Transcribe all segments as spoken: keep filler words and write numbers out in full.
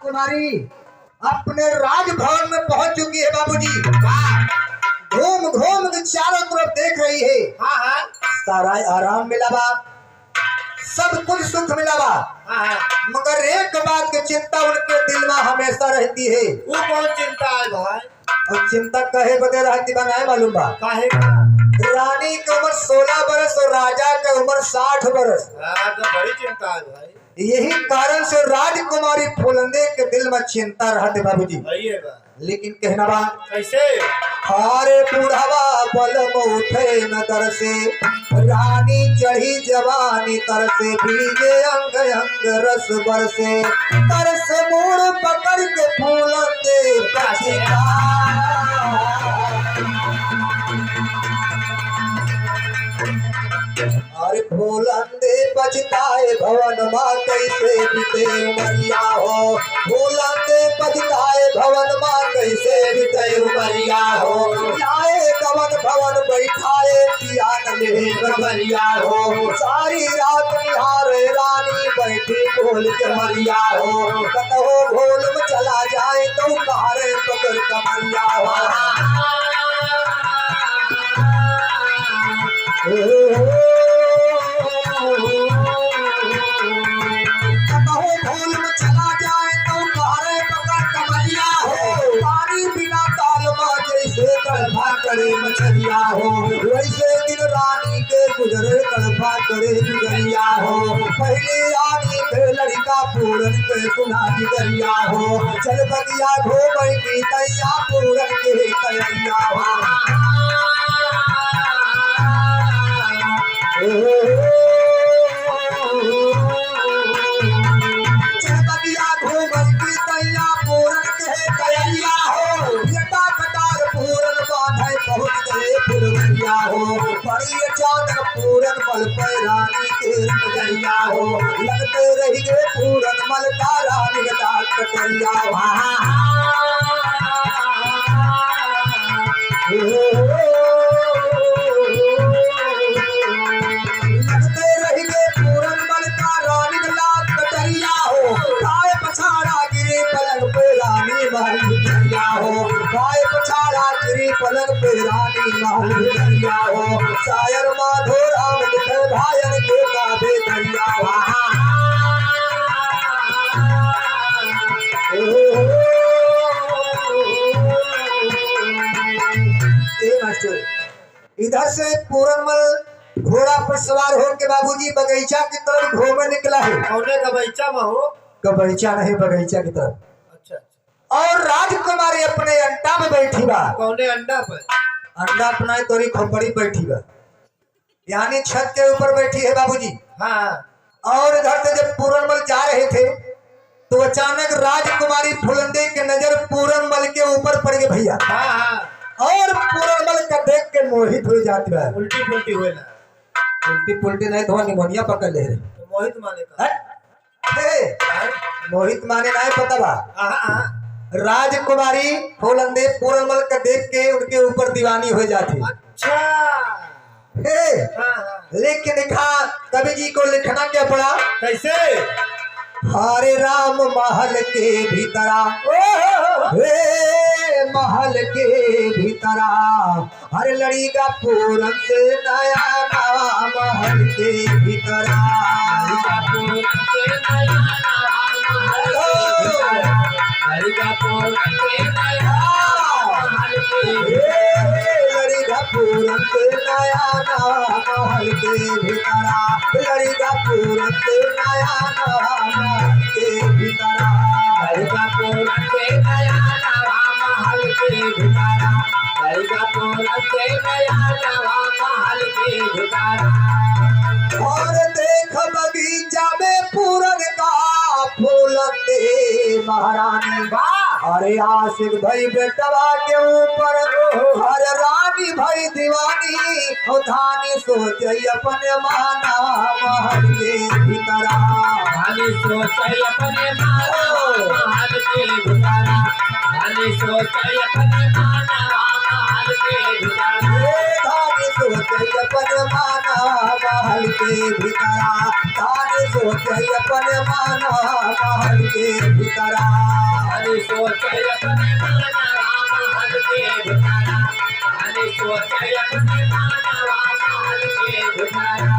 कुमारी अपने राजभवन में पहुंच चुकी है बाबूजी। हाँ। घूम घूम के चारों तरफ देख रही है। हाँ, हाँ। सारा आराम मिला बा, सब कुछ सुख मिला बा, हाँ, हाँ। मगर एक बात की चिंता उनके दिल में हमेशा रहती है। वो कौन चिंता है भाई? और चिंता कहे बदे रहती बा, नाहीं मालूम बा? काहे का? रानी के उम्र सोलह बरस और राजा के उम्र साठ बरस। हाँ, तो बड़ी चिंता है भाई। यही कारण से राजकुमारी फूलंदे के दिल में चिंता रहत बाबूजी। सही है बा। लेकिन कहना बा कैसे? हारे बुढ़वा बलम उठे न दर से, रानी चढ़ी जवानी तर से, भीगे अंग अंग रस बरसे, तरस मूड़ पकड़ के फूलंदे पछिता। अरे फूलंदे पछिताए भवन मा कैसे बीते उमरिया हो, फूलंदे पछिताए भवन मा कैसे बीते उमरिया हो। लाए कवन भवन बैठाए पिया न ले खबरिया हो। सारी रात निहारे रानी बैठी खोल के मरिया हो। कतहो घोल में चला जाए तो कारे पकड़ कमरिया हो। कतहु भूल में चला जाए तो कारे पकड़ कमरिया हो। पानी बिना ताल मा जैसे तड़फा करे मछरिया हो, वैसे दिन रानी के गुजरे तड़फा करे गुजरिया हो। पहले आनी के लड़का पूरन के सुना गुजरिया हो, चल बगिया घूमे की तैया पूरन के तैया हो। चल बगिया घूमे की तैया पूरन के तैया हो। बेटा कटार पूरन बांधे पहुँच गए फुलवरिया हो। बड़ी अचानक पूरन बल पे रानी के नजरिया हो। लगते रह गए पूरन मल का रानी का कटरिया हो। लगते रह गए पूरन मल का रानी का कटरिया हो। काय पछाड़ा गिरी पलंग पे रानी महल भितरिया हो। काय पछाड़ा गिरी पलंग पे रानी महल भितरिया हो। शायर माधो राम लिखे भायन के काबे दरिया हो। ए मास्टर, इधर से पूरनमल घोड़ा पर सवार होके बाबूजी बगीचा की तरफ घूमे निकला है। कौने बगीचा में हो? बगीचा नहीं, बगीचा की तरफ। अच्छा, अच्छा। और राजकुमारी अपने अंडा में बैठी बा। कौने अंडा पे? अंडा अपना है, तोरी खोपड़ी बैठी बा, यानी छत के ऊपर बैठी है बाबूजी। हाँ। और इधर से जब पूरनमल जा रहे थे तो अचानक राजकुमारी फुलंदे के नजर पूरनमल के ऊपर पड़ गई भैया। हाँ, हाँ। और पूरनमल का देख के मोहित हो जाती है। उल्टी पुल्टी हुए ना। उल्टी पुल्टी नहीं तो निमोनिया पकड़ ले रहे। तो मोहित माने का? हट। हे, मोहित माने नाहीं पता बा। आहा, आहा। राजकुमारी फूलंदे पूरनमल का देख के उनके ऊपर दीवानी हो जाती। अच्छा। हे, हाँ, हाँ। लेकिन देखा कवि जी को लिखना क्या पड़ा? कैसे? हरे राम महल के भीतरा, ओहो। हे महल के भीतरा, हर लड़ी का पूरन से नया नवा महल के भीतरा। लड़ी का पूरन से नया नवा महल के भीतरा। लड़ी का पूरन से नया नवा महल के भीतरा। लड़ी का पूरन से नया नवा महल के भीतरा। लड़ी का पूरन से नया नवा महल के भीतरा। लड़ी का पूरन से नया नवा महल के भीतरा। लड़का पूरन से नया नवा महल के भीतरा। और देख बगीचा में पूरन का फूलन दे महारानी। वाह। अरे आशिक भई बेटवा के ऊपर, अरे रानी भई दीवानी, ओ धानी सोचे अपने माना महल के भीतरा। धानी सोचे अपने माना महल के भीतरा। धानी सोचे अपने माना महल के भीतरा। ए धानी सोचे अपने माना महल के भीतरा। धानी सोचे अपने माना महल के भीतरा। अरे सोचे अपने माना महल के भीतरा। अरे सोचे अपने माना महल के भीतरा।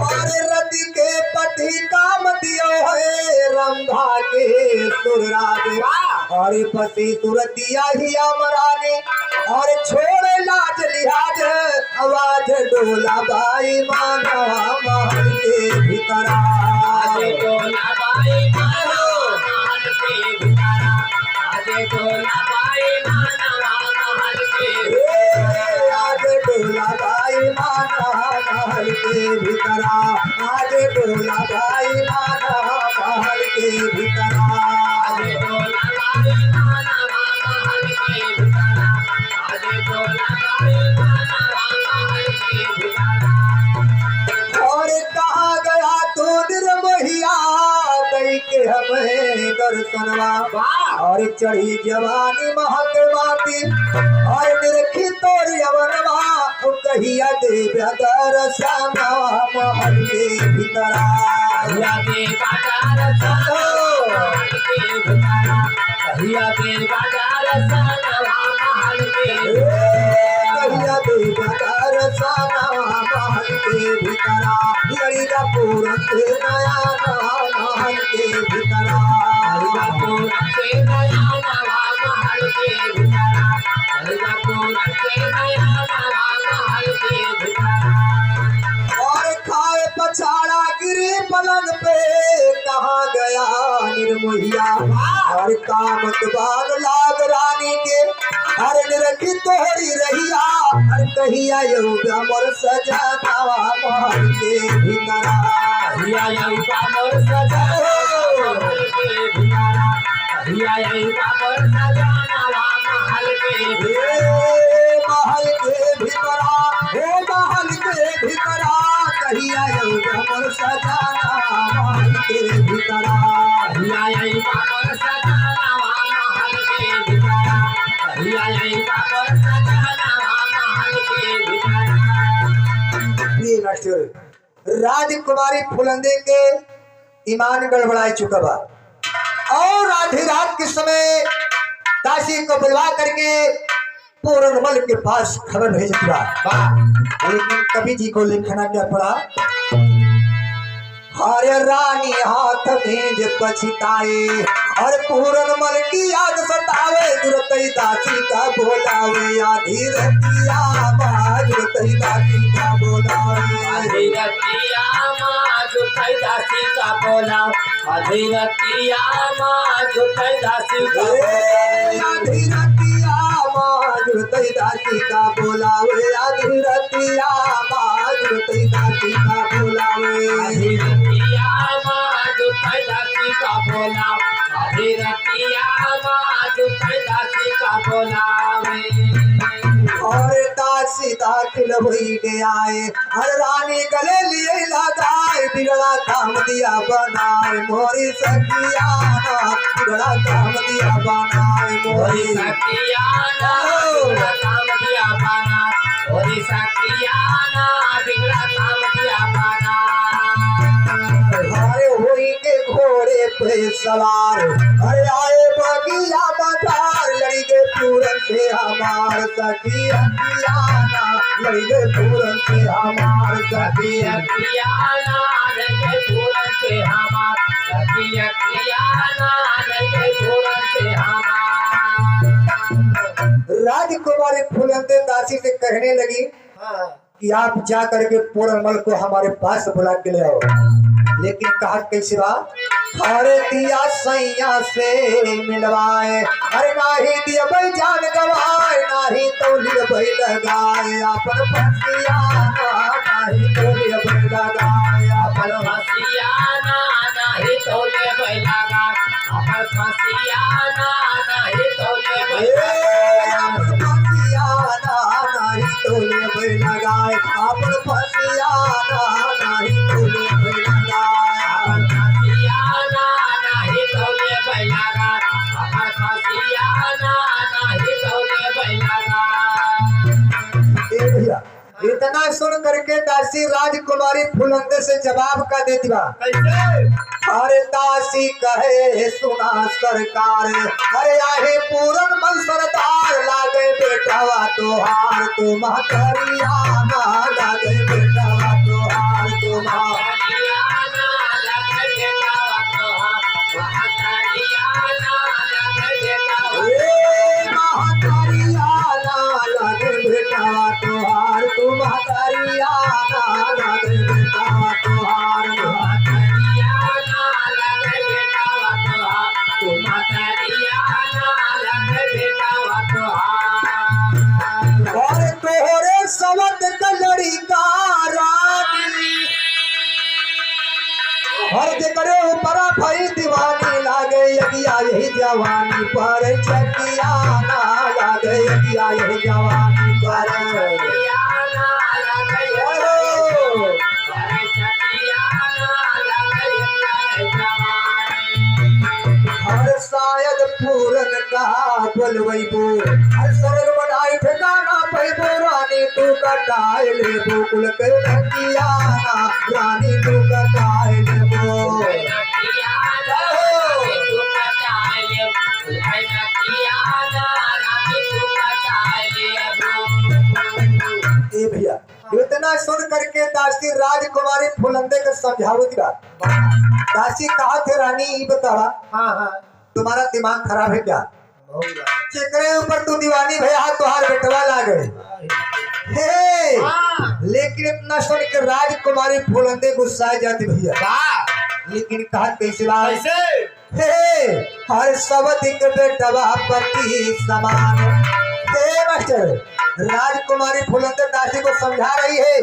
अरे रति के पति काम दियो है रंभा के सुरराज। वाह। अरे पति सुरतिया ही अमरानी। अरे छोड़ लाज लिहाज, आवाज डोला बाई माना महल के भीतरा। आज डोला बाई माना महल के भीतरा। आज डोला बाई माना महल के ए, आज डोला बाई माना महल के भीतरा। आज डोला बाई माना महल के भीतरा। आज डोला बाई माना महल के भीतरा। और कहाँ गया तू निर्मोहिया, कई के हमें दर्शनवा। वाह। और चढ़ी जवानी महक माटी, और निरखी तोरी अवनवा, ओ कहिया देबे दर्शनवा महल के भीतरा। कहिया देबे दर्शनवा महल के भीतरा। कहिया देबे दर्शनवा महल के। ए, कहिया देबे दर्शनवा महल के भीतरा। लड़िका पूरन से नया नवा महल के भीतरा। लड़िका पूरन से नया नवा महल के भीतरा। लड़िका पूरन से नया नवा महल के भीतरा। और खाए पछाड़ा गिरी पलंग पे, कहाँ गया निर्मोहिया? और कामत बाग लाग रानी के, अरे निरखी तोहरी रहिया, अरे कहिया अउबा मोर सजनवा महल के भीतरा। कहिया अउबा मोर सजनवा महल के भीतरा। कहिया अउबा मोर सजनवा महल के भीतरा। ए, महल के भीतरा, ए, महल के भीतरा, कहिया अउबा मोर सजनवा महल के भीतरा। कहिया अउबा मोर सजनवा महल के भीतरा। कहिया अउबा मोर सजनवा महल के भीतरा। ये मास्टर, राजकुमारी फुलंदे के ईमान गड़बड़ाए चुका बा और आधी रात के समय दासी को बुलवा करके पूरनमल के पास खबर भेजत बा। वाह। लेकिन कवि जी को लिखना क्या पड़ा? अरे रानी हाथ भेंज पछिताए, अरे पूरनमल की याद सतावे, जुरतई दासी का बोलावे, आधी रतिया मा जुरतई दासी का बोलावे। आधी रतिया मा जुरतई दासी का बोलावे। आधी रतिया मा जुरतई दासी का ए, बोलावे। आधी रतिया मा जुरतई दासी का बोलावे, आधी रतिया मा जुरतई दासी का बोलावे। आधी रतिया मा जुरतई दासी का बोलावे, आधी रतिया मा जुरतई दासी का बोलावे। और दासी दाखिल हुई गया है, अरे रानी गले लिए लगाए, बिगड़ा काम दिया बनाए, मोरी सखिया ना, बिगड़ा काम दिया बनाए, मोरी सखिया ना, बिगड़ा काम दिया बनाए, मोरी सखिया ना, बिगड़ा काम दिया बनाए। अरे होई के घोड़े पे सवार, अरे आए बगिया मझार, लड़ी के पूरन से हमार सखी अखियाना, लइले पूरन से हमार सखी अखियाना, लइले पूरन से हमार सखी अखियाना, लइले पूरन से हमार। राजकुमारी फुलंदे दासी से कहने लगी, हाँ। कि आप जा करके पूरनमल को हमारे पास बुला के ले आओ। लेकिन कहा कैसे बा? अरे दिया सैया से मिलवाए, अरे नाही दिया भाई जान गवाए, नाही तो लिया भाई लगाए, अपन फसियाना, नाही तो लिया भाई लगाए, अपन फसियाना, नाही तो लिया भाई लगाए, अपन फसियाना, नाही तो लिया भाई ए, लगाए। अपन फसियाना, नाही तो लिया भाई लगाए, अपन फसियाना, नाही तो लिया भाई लगाए। अपन फसियाना, नाही तो लिया भाई लगाए, अपन फसियाना, नाही तो लिया भाई लगाए। ए भैया, इतना सुन करके दासी राजकुमारी फुलंदे से जवाब का देती बा। कैसे? अरे दासी कहे सुना सरकार, अरे आहे पूरन मन सरदार, लागे बेटवा तोहार तू महतरिया ना, लागे बेटवा तोहार तू महतरिया ना, लागे बेटवा तोहार। ए महतरिया ना लागे बेटवा तोहार, तू महतरिया ना लागे बेटवा तोहार, महतरिया ना लागे बेटवा तोहार, तू महतरिया ना लागे बेटवा तोहार। अरे तोहरे सवत क लड़िका रानी, हर जेकरे ऊपरा भई दीवानी, लागे अगिया यही जवानी पर, छतिया ना लागे अगिया यही जवानी पर। हर शायद पूरन का बोलवैबो, हर स्वर्ग बनाई ठिकाना पैबो, रानी तू कटाए लेबो कुल के नदिया ना, रानी तू कटाए लेबो। ए भैया, इतना सुन करके दासी राजकुमारी फुलंदे के समझावत बा। दासी कहा थे, रानी ई बतावा, हाँ, हाँ। तुम्हारा दिमाग खराब है क्या? जेकरे ऊपर तू दीवानी भया है, तोहार बेटवा लागे। हे, हाँ। लेकिन इतना सुन के राजकुमारी फुलंदे गुस्सा जाती भैया। का? लेकिन कहत कैसे बा? कैसे? हे, हर सवतिक बेटवा पति समान। हे मास्टर, राजकुमारी फुलंदे दासी को समझा रही है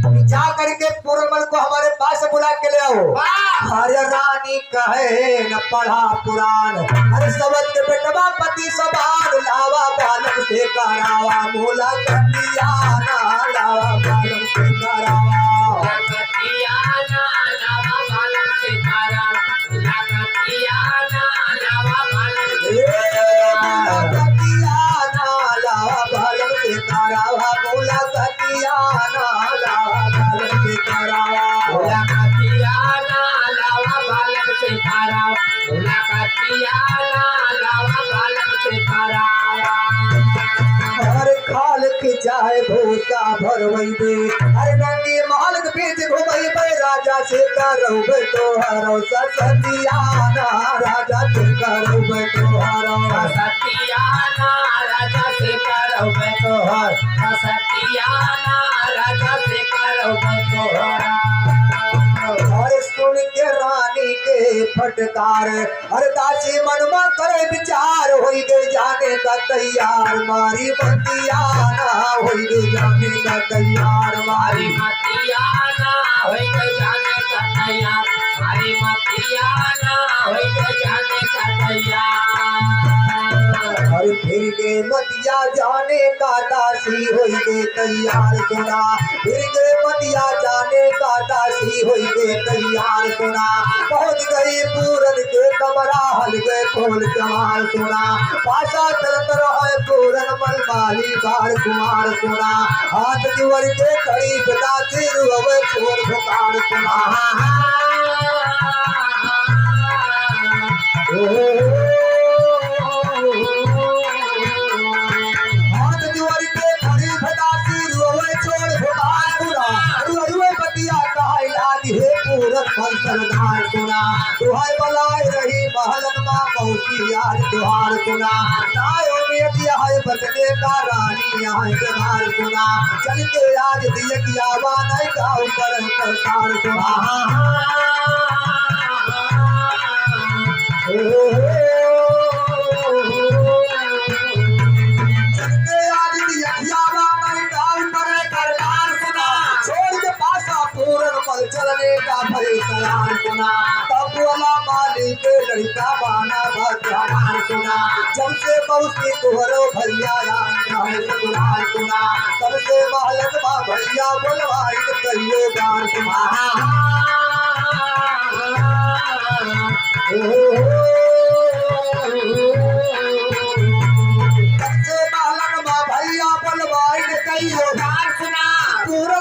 कि जा करके पूरन मल को हमारे पास बुला के ले आओ। वाह! हर रानी कहे न पढ़ा पुराण, हर सवत के बेटवा पति समान, लावा बालक से करावा मुलाकातिया ना, लावा बालक से करावा। मुलाकातिया ना, लावा बालक से करावा। मुलाकातिया ना, लावा बालक से ए, करावा। मुलाकातिया ना, लावा बालक से करावा। मुलाकातिया ना, लावा बालक से करावा। मुलाकातिया ना, लावा बालक से करावा। मुलाकातिया ना, लावा बालक से करावा। हर खाल के चाहे भूसा भरवैबे, हर नंगी महल के बीच घुमैबे, राजा से करौबे तोहर ससतिया ना, राजा से करौबे तोहर ससतिया ना, राजा से करौबे तोहर ससतिया ना, राजा से करौबे तोहर। अरे सुन के रानी के फटकार, अरे दासी मनमा करे विचार, होई गए जाने का तैयार, मारी मतिया ना, होई गए जाने का तैयार, मारी मतिया ना, होई गए जाने का तैयार, मारी मतिया ना, होई गए जाने का तैयार। अरे फिर के मतिया जाने का दासी होई गए तैयार सुना। फिर के मतिया जाने का दासी होई के तैयार सुना। पहुँच गई पूरन के कमरा, हल के खोल जवार सुना। पासा चलत रहे पूरन मल माली बार कुमार सुना। हाथ जोड़ के खड़ी दासी रुअवे छोड़ पुकार सुना। हाथ जोड़ के खड़ी भेदासी रोवे छोड़ भुखार सुना। रुए रुए बतिया कहाई लागी हे पूरन मन सरदार सुना। दुहाई बलाए रही महलन मा मौसी आज दुहार सुना। नायो में दिया है बचने का रानी यहाँ के मार सुना। चल के आज दिए की आवा नहीं गाँव पर सरकार सुना। ओ, ओ, ओ, ओ, ओ। चल के आज दिए की आवा नहीं गाँव पर सरकार सुना। छोड़ के पासा पूरन मल चलने का भई तैयार सुना। तब वाला मालिक के लड़का बाना भर हमार सुना। जब से मौसी तोहरो भैया आए रहे ससुराल सुना, तब से महलन मा भैया बोलवाई कहियो बार सुना। तब से महलन मा भैया बोलवाई कहियो बार सुना। पूरा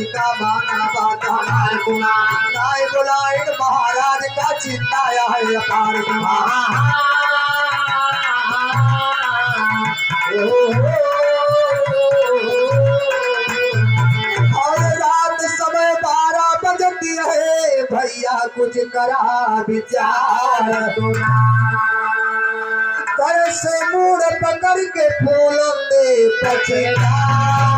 का माना बात हमार सुना। नाय बुलाइन महाराज का चिंता यह अपार सुना। और रात समय बारह बजती है भैया, कुछ करा विचार सुना। कर से मूड़ पकड़ के फूलन दे पछता।